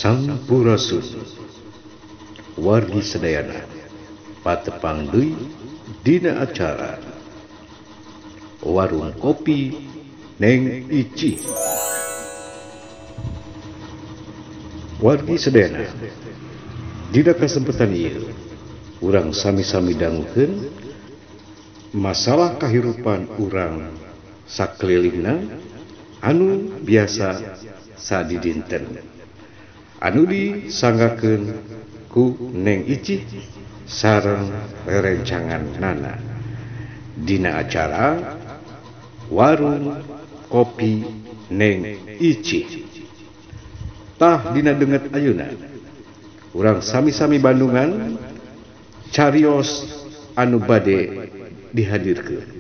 Sampurasun wargi sadayana patepang deui dina acara Warung Kopi Neng Icih. Wargi sadayana, dina kasempatan ieu urang sami-sami dangukeun masalah kahirupan urang sakelilingna anu biasa sadidinten anu disanggakeun ku Neng Icih sareng rerencangan nana dina acara Warung Kopi Neng Icih. Tah dina denget ayeuna urang sami-sami Bandungan carios anu bade dihadirkeun.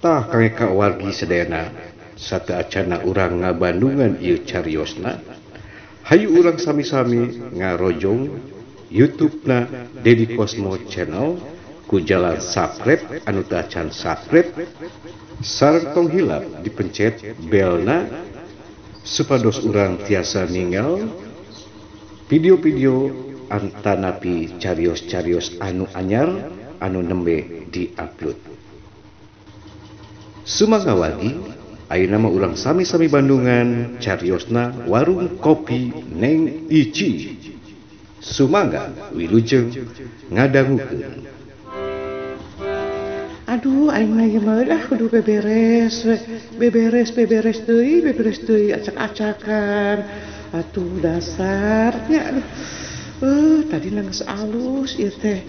Tah kangge ka wargi sadayana sateuacanna urang ngabandungan ieu cariosna, hayu urang sami-sami ngarojong YouTube-na Dedi Cosmo Channel ku jalan subscribe anu teu acan subscribe sareng tong hilap dipencet belna supados urang tiasa ninggal video-video antanapi carios-carios anu anyar anu nembe diupload. Sumangga wargi, ayeuna mah urang sami-sami Bandungan cariosna Warung Kopi Neng Icih. Sumangga wilujeng ngadangukeun. Aduh, aing mah ieu mah lah kudu beberes we. Beberes deui, acak-acakan. Atuh dasarnya aduh. Tadi geus alus ieu teh.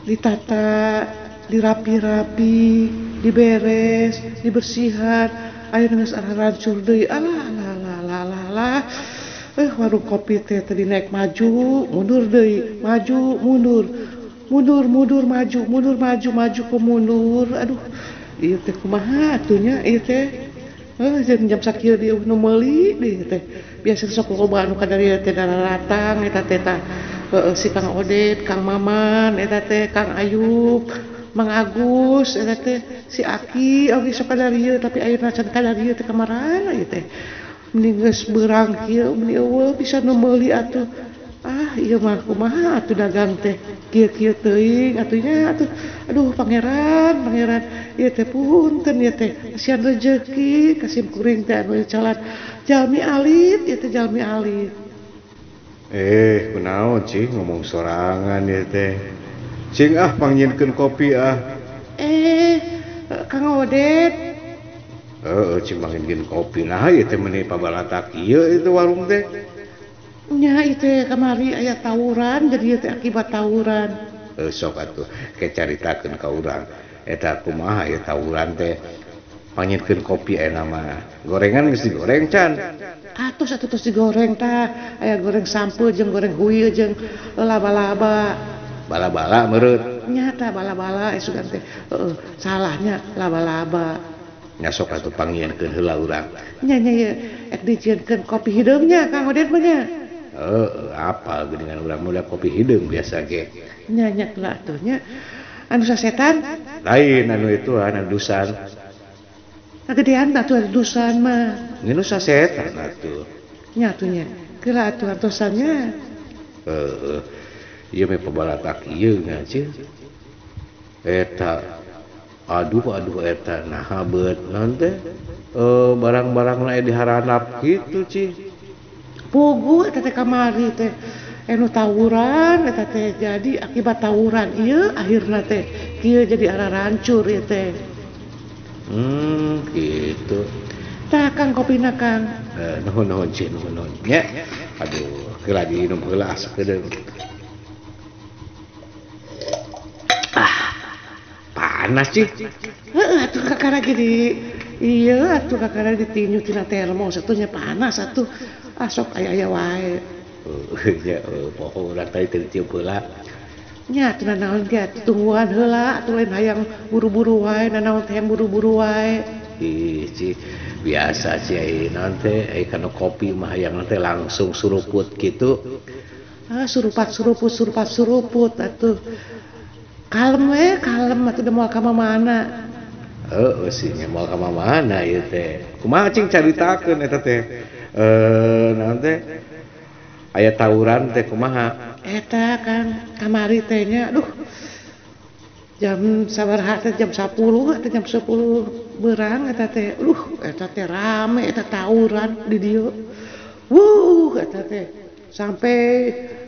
Ditata, dirapi-rapi, diberes, dibersihan. Ayeuna geus arancur deui. Alah alah alah alah alah. Warung kopi teh tadi naik maju, mundur deui, maju, mundur. Mundur, mundur, maju, mundur, maju, maju ke mundur. Aduh, ieu teh kumaha atuh nya ieu teh. Jam sakieu dieu nu meuli deui teh. Biasa sok loba anu ka dieu teh daratang eta teh tah. Si Kang Odet, Kang Maman eta teh, Kang Ayub, Mang Agus eta teh, si Aki oge sok ka dieu tapi ayeuna can ka dieu teh kamarana ieu teh. Mending geus beurang kieu meni eueuh bisa nu meuli atuh. Ah, ieu mah kumaha atuh dagang teh kieu-kieu teuing atuh nya atuh. Aduh pangeran, pangeran ieu teh punten ieu teh kasihan rejeki ka sim kuring teh anu calan jalmi alit ieu teh jalmi alit. Kunaon cing ngomong sorangan ieu teh. Cing ah pangjieunkeun kopi ah. Kang Odet. Heeh, cing pangjieunkeun kopi nah ieu teh meuni pabalatak ieu itu warung teh. Nya itu kamari aya tawuran jadi teh akibat tawuran. Sok atuh ke caritakeun ka urang. Eta kumaha ieu tawuran teh? Pangjieunkeun kopi aya mah. Gorengan geus digoreng can. Atuh atuh tos digoreng tah. Aya goreng sampeu jeung goreng huil jeung laba-laba. Bala-bala meureun. Nya tah bala-bala sugan teh. Heeh, salahnya laba-laba. Nya sok atuh pangjieunkeun heula urang. Nya nya ieu ek dijieunkeun kopi hideungnya Kang Odet mah nya. Apa geuningan urang muda kopi hideung biasa ge. Nya nya lah atuh nya. Anu sasetan? Lain anu itu anu dusan. Kagedean atuh anu dusan mah. Nya nu sasetan atuh. Nya atuh nya. Geura atuh antosannya. Heeh. Ieu mah pabalatak ieu nya cing. Eta aduh aduh eta naha beut naon teh? Barang-barangna diharanap kitu cing. Pugu eta teh kamari teh anu tawuran eta teh jadi akibat tawuran ieu akhirna teh kieu jadi ararancur ieu teh. Gitu. Tah Kang kopina Kang. Nuhun nuhun cing nuhun nuhun nya. Aduh, heula diinum heula sakedeung. Ah. Panas cing. Heeuh atuh kakara gini. Iya atuh kakara ditinju tina termos atuh nya panas atuh. Ah sok aya-aya wae. Nya poho urang tadi teu ditiup heula. Nya atuh nanaon ge atuh tungguan heula atuh lain hayang buru-buru wae nanaon teh hayang buru-buru wae. Ih cih biasa sih ai naon teh ai kana kopi mah hayang teh langsung suruput kitu. Ah surupat suruput surupat suruput atuh. Kalem we kalem atuh da moal ka mana. Heeh sih nya moal ka mana ieu teh. Kumaha cing caritakeun eta teh? Naon teh Aya tawuran teh kumaha? Eta kan kamari teh nya aduh jam sabaraha teh jam 10 atau jam 10 berang eta teh. Aduh eta teh rame eta tawuran di dieu. Wuh eta teh sampai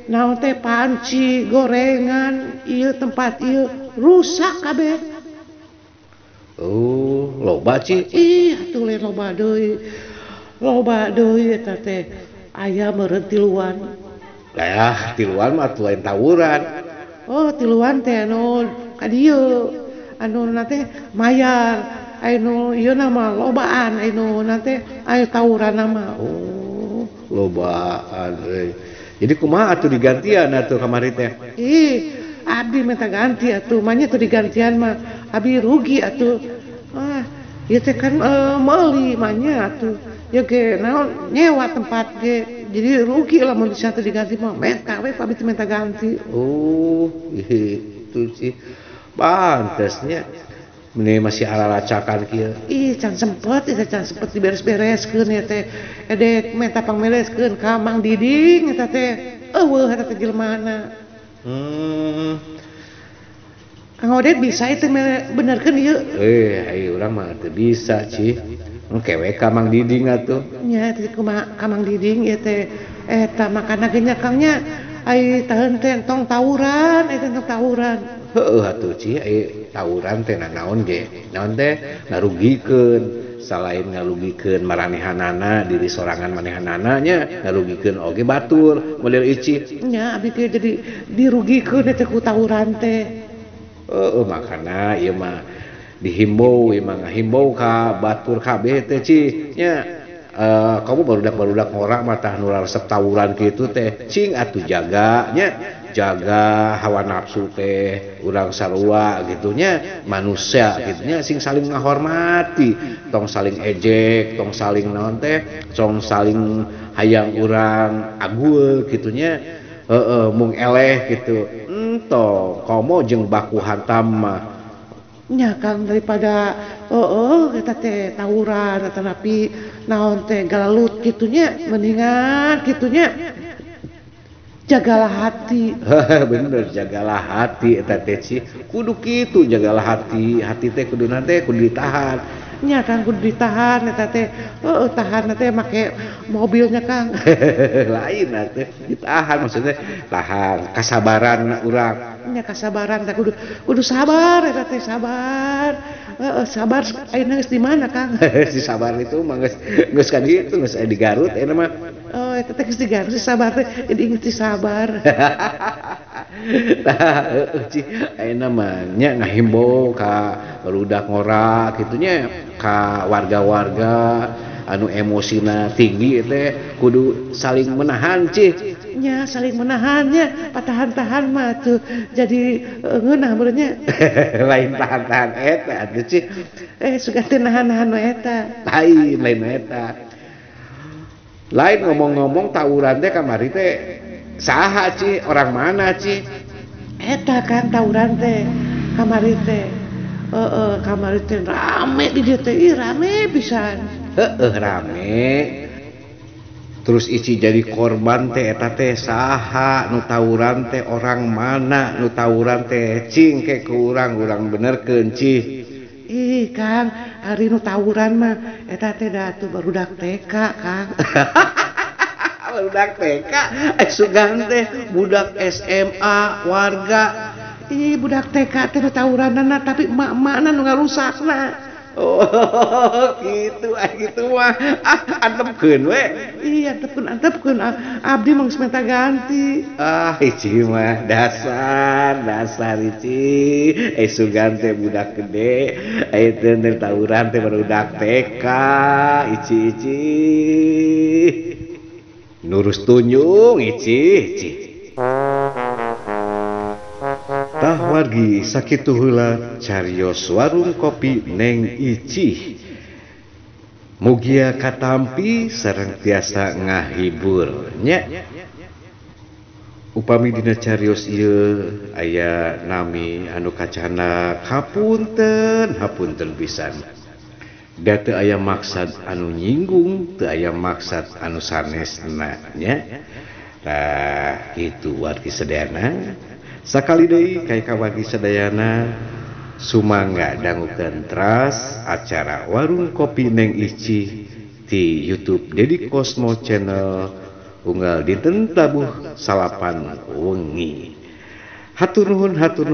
naon teh panci gorengan ieu tempat ieu rusak kabeh. Oh, loba Ci. Ih atuh lain loba deui. Loba deui eta teh. Aya meureun tiluan. Lah, tiluan mah atuh lain tawuran. Oh, tiluan teh anu ka dieu. Anu na teh mayar. Anu ieu na mah lobaan, anu na teh aya tawuran mah. Oh, lobaan euy. Jadi kumaha atuh digantian atuh kamari teh? Ih, abdi minta ganti atuh, manya teu digantian mah abdi rugi atuh. Ah, ieu teh kan meuli manya atuh. Ya ge naon nyewa tempat ge jadi rugi lah mun bisa teu diganti mah menta we abdi teh minta ganti. Oh, itu sih pantesnya meni masih alalacakan kieu. Ih, can sempet eta can sempet diberes-bereskeun ya teh. Edek menta pangbereskeun ka Mang Diding eta teh. Eueuh eta teh jelemaana. Kang Oded bisa itu benerkeun ieu? Ayo urang mah teu bisa, Ci. Kewe ka Mang Diding atuh. Nya teh kumaha ka Mang Diding ieu teh eta makana ge nya Kang nya ai taheun teh tong tawuran, eta tong tawuran. Heueuh atuh Ci, ai tawuran teh nanaon ge? Naon teh ngarugikeun, salain ngarugikeun maranehanana diri sorangan manehanana nya, ngarugikeun oge batur model Ici. Nya abdi teh jadi dirugikeun eta ku tawuran teh. Heueuh makana ieu mah dihimbau ieu mah ngahimbau ka batur kabeh teh Ci nya. Kamu barudak-barudak ngora mah tah nu resep tawuran kitu teh cing atuh jaga nya, jaga hawa nafsu teh urang sarua gitu nya, manusia gitu nya sing saling ngahormati, tong saling ejek, tong saling naon teh, tong saling hayang urang agul gitu nya. Heeh mung eleh gitu. Entong komo jeung baku hantam mah. Nya Kang daripada eta teh tawuran atanapi naon teh galalut kitu nya mendingan kitu nya jagalah hati. Bener jagalah hati eta teh Ci. Kudu kitu jagalah hati. Hati teh kudu teh kudu ditahan. Nya Kang kudu ditahan eta teh. Heeh tahan teh make mobilnya Kang. Lain atuh ditahan maksudnya tahan kasabaran urang. Nya kasabaran teh kudu sabar eta teh sabar. Heeh sabar ayeuna geus di mana Kang? Si sabar itu mah geus ka ditu geus di Garut ayeuna mah. Oh eta teh geus di Garut si sabar teh jadi inget si sabar. Tah heueuh Ci ayeuna mah nya ngahimbau ka barudak ngora kitu nya ka warga-warga anu emosina tinggi teh kudu saling menahan Ci. Nya saling menahannya, patahan-tahan mah tuh jadi ngeunah meureun nya. Lain tahan-tahan eta atuh Ci. Sugan teh nahan-nahan we eta. Lain eta. Lain ngomong-ngomong tawuran teh kamari teh saha Ci, orang mana Ci? Eta kan tawuran teh kamari teh. Heeh, kamari teh rame di dieu teh, ih rame pisan. Heeh rame. Terus Ici jadi korban teh eta teh saha nu tawuran teh orang mana nu tawuran teh cing ke ku urang urang benerkeun Ci. Ih Kang, ari nu tawuran mah eta teh da atuh barudak TK Kang. Barudak TK, sugan teh budak SMA warga. Ih budak TK teh nu tawuranana tapi emak-emakna nu ngarusakna. Oh gitu, gitu mah ah antepkeun we. Ih antepkeun abdi mah geus minta ganti. Ah Ici mah dasar Ici. Sugan teh budak gede, aya teh tawuran teh barudak TK Ici Ici. Nurus tunjung Ici Ici. Tah wargi sakitu heula carios warung kopi Neng Icih. Mugia katampi sareng tiasa ngahibur nya. Upami dina carios ieu aya nami anu kacana hapunten hapunten pisan. Da teu aya maksad anu nyinggung, teu aya maksad anu sanesna nya. Tah kitu wargi sadayana. Sakali deui ka wargi sadayana sumangga dangukeun teras acara Warung Kopi Neng Icih di YouTube Dedi Cosmo Channel unggal dinten tabuh 9 wengi. Hatur nuhun, hatur nuhun.